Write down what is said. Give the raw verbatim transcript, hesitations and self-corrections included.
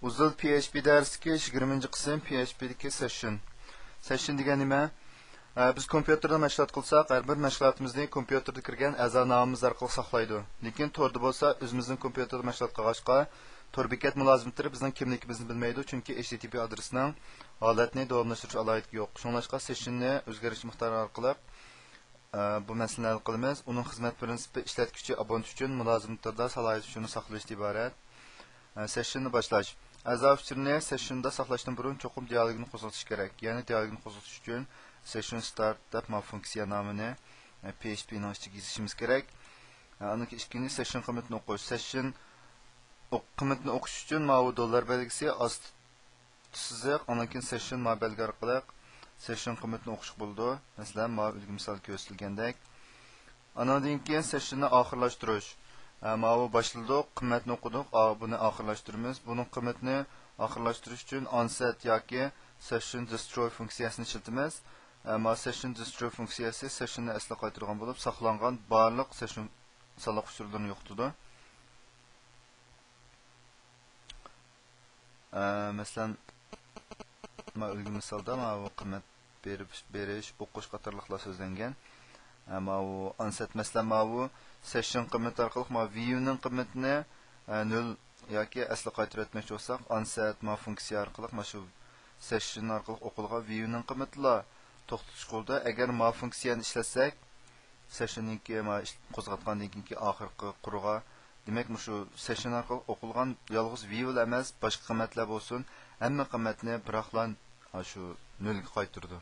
ئۇزۇل پي ئېچ پى دەرسلىكى، يىگىرمىنچى قىسىم، پي ئېچ پىدىكى سېشن. سېشن دېگەن نېمە؟ ئە، بىز كومپيۇتېردا مەشغۇلات قىلساق، ھەر بىر مەشغۇلاتىمىزنى كومپيۇتېردا كىرگەن ئەزا نامىمىز ئارقىلىق ساقلايدۇ. لېكىن توردا بولسا، ئۆزىمىزنىڭ كومپيۇتېردا مەشغۇلات قىلغاچقا، تور بېكەت مۇلازىمەتلىرى بىزنىڭ كىملىكىمىزنى بىلمەيدۇ، چۈنكى ھەيچ تى تى پى ئادرېسىنىڭ ھالەتنى داۋاملاشتۇرۇش ئالاھىدىلىكى يوق. شۇڭلاشقا سېشننى ئۆزگەرتىش مىقدارى ئارقىلىق ئە، بۇ مەسىلىنى ھەل قىلىمىز. ئۇنىڭ خىزمەت پىرىنسىپى ئىشلەتكۈچى ئابونت ئۈچۈن مۇلازىمەتلىرىدا سالاھىيەت ئۈچۈن ساقلىنىشتىن ئىبارەت. ئە، سېشننى باشلاش. ئەزا ئۇچۇرىنى سېشندا ساقلاشتىن بۇرۇن چوقۇم دىئالوگنى قوزغىتىش كېرەك. يەنى دىئالوگنى قوزغىتىش ئۈچۈن سېشن ستارت دەپ ما فۇنكسىيە نامىنى، ئە، پي ئېچ پىنىڭ ئىچىگە يېزىشىمىز كېرەك. ئە، ئاندىن كېيىن ئىككىنچى سېشن قىممىتىنى ئوقۇش. سېشن ئوق-، قىممىتىنى ئوقۇش ئۈچۈن ماۋۇ دوللار بەلگىسى ئاست سىزىق، ئاندىن كېيىن سېشن ما بەلگە ئارقىلىق سېشن قىممىتىنى ئوقۇشقا بولىدۇ. مەسىلەن، ماۋۇ ئۈلگە مىسال كۆرسىتىلگەندەك. ئانىڭدىن كېيىن سېشننى ئاخىرلاشتۇرۇش. ھە، ماۋۇ باشلىدۇق، قىممەتنى ئوقۇدۇق، ئا، بۇنى ئاخىرلاشتۇرىمىز. بۇنىڭ قىممىتىنى ئاخىرلاشتۇرۇش ئۈچۈن ئانسەت ياكى سېشن دېستروي فۇنكسىيەسىنى ئىشلىتىمىز. ھە، ما سېشن دېستروي فۇنكسىيەسى سېشننى ئەسلىگە قايتۇرىدىغان بولۇپ، ساقلانغان بارلىق سېشن سانلىق ئۇچۇرلىرىنى يوقىتىدۇ. ئە، مەسىلەن، ما ئۈلگە مىسالدا ماۋۇ قىممەت بېرىپ، بېرىش، ئوقۇش قاتارلىقلار سۆزلەنگەن. ئە، ماۋۇ ئانسەت، مەسىلەن، ماۋۇ سېشن قىممىتى ئارقىلىق ماۋۇ ۋىيۇنىڭ قىممىتىنى، ئە، نۆل ياكى ئەسلىگە قايتۇرۇۋەتمەكچى بولساق، ئانسەت ما فۇنكسىيە ئارقىلىق، ما شۇ سېشن ئارقىلىق ئوقۇلغان ۋىيۇنىڭ قىممىتىلا توختىتىش قۇرىدۇ. ئەگەر ما فۇنكسىيەنى ئىشلەتسەك، سېشننىڭكى ما ئىش-، قوزغاتقاندىن كېيىنكى ئاخىرقى قۇرىغا، دېمەك، مۇشۇ سېشن ئارقىلىق ئوقۇلغان يالغۇز ۋىيۇلا ئەمەس، باشقا قىممەتلەر بولسۇن، ھەممە قىممەتنى بىراقلا شۇ نۆلگە قايتۇرىدۇ.